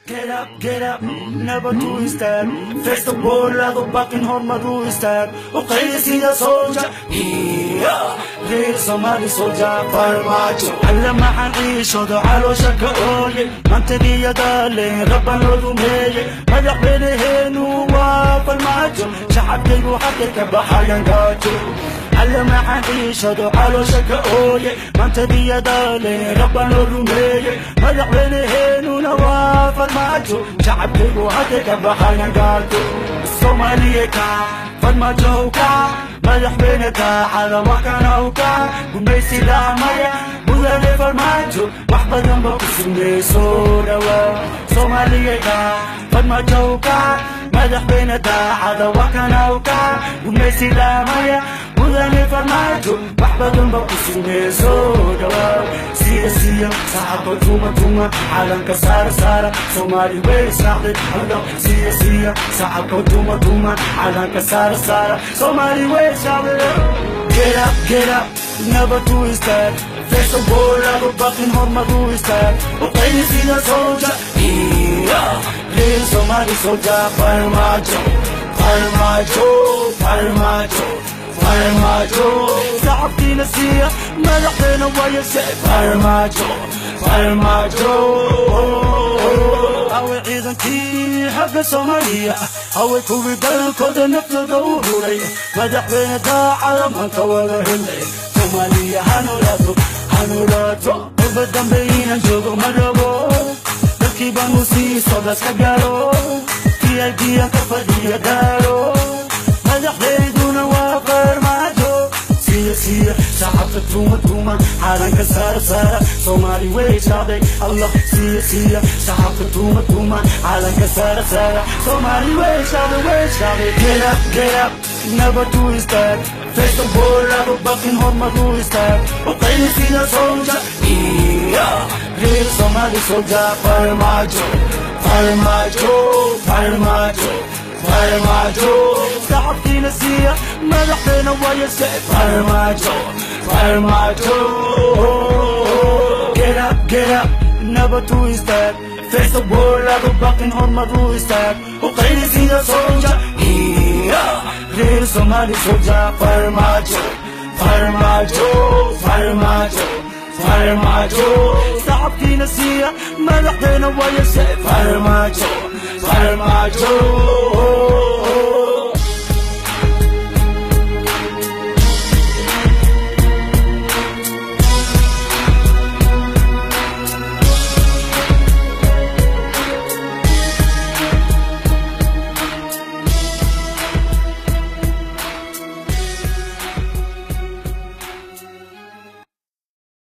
Get up, get up, nabad u istaag. Face the wall, ado baqin, hormar u istaag. U qayli sida soldier, yeah. Real Somali soldier, Farmaajo. Alla maxaan ciishoodo, caloosha ka ooye. Mantadiyadaale rabban loo rumeeye. Madaxweynaheenu waa Farmaajo. Shacabkaygu xaqay ka baxayan gaajo. Alla maxaan ciishado, caloosha ka ooye. Mantadiyadaale rabban loo rumeeye. Madaxweyneheenuna waa Farmaajo. Shacabkaygu hadday ka baxayan gaajo. Soomaaliya ka Farmaajo ka madaxweyne daacada wakanow ka gumaysi laamaya mudane Farmaajo wax badan ba ku sugnay, soo dhawaa. Soomaaliya ka Farmaajo ka madaxweyne daacada wakanow ka gumaysi laamaya mudane Farmaajo wax badan ba ku sugnay, soo dhawaa. Siya siya sacabka, tuma tuma, calanka saara saara. Soomaali way israacday. Allah, siya siya sacabka, tuma tuma, calanka saara saara. Soomaali way israacday. Get up, get up, nabad u istaag. Face the wall, ado baqin, hormar u istaag. U qayli sida soldier, yeah. Real Somali soldier, Farmaajo, Farmaajo, Farmaajo, Farmaajo. Shacabkiina siiya madaxdeena waayase Farmaajo, Farmaajo. Haway ciidankii xagga Soomaaliya, haway kuwii dalkooda naftooda u huray. Madaxweyne daacada maanta wada helay. Soomaaliya hanolaato, hanolaato. Uba dambe inaan joogo ma rabo. Dalkii baanu sii socdaas ka gaaro. VIP-an ka fadhiya gaaro. Madaxdeyduna waa Farmaajo. Siya siya shacabka, tuma tuma, calanka saara saara. Soomaali way israacday. Allah, siya siya shacabka, tuma tuma, calanka saara saara. Soomaali way israacday, way israacday. Get up, get up, nabad u istaag. Face the wall, ado baqin, hormar u istaag. U qayli sida soldier, yeah. Real Somali soldier, Farmaajo, Farmaajo, Farmaajo, Farmaajo. Shacabkiina siiya madaxdeena waayase Farmaajo, Farmaajo. Get up, get up, nabad u istaag. Face the wall, ado baqin, hormar u istaag. U qayli sida soldier, yeah. Real Somali soldier, Farmaajo, Farmaajo, Farmaajo, Farmaajo. Shacabkiina siiya madaxdeena waayase Farmaajo, Farmaajo.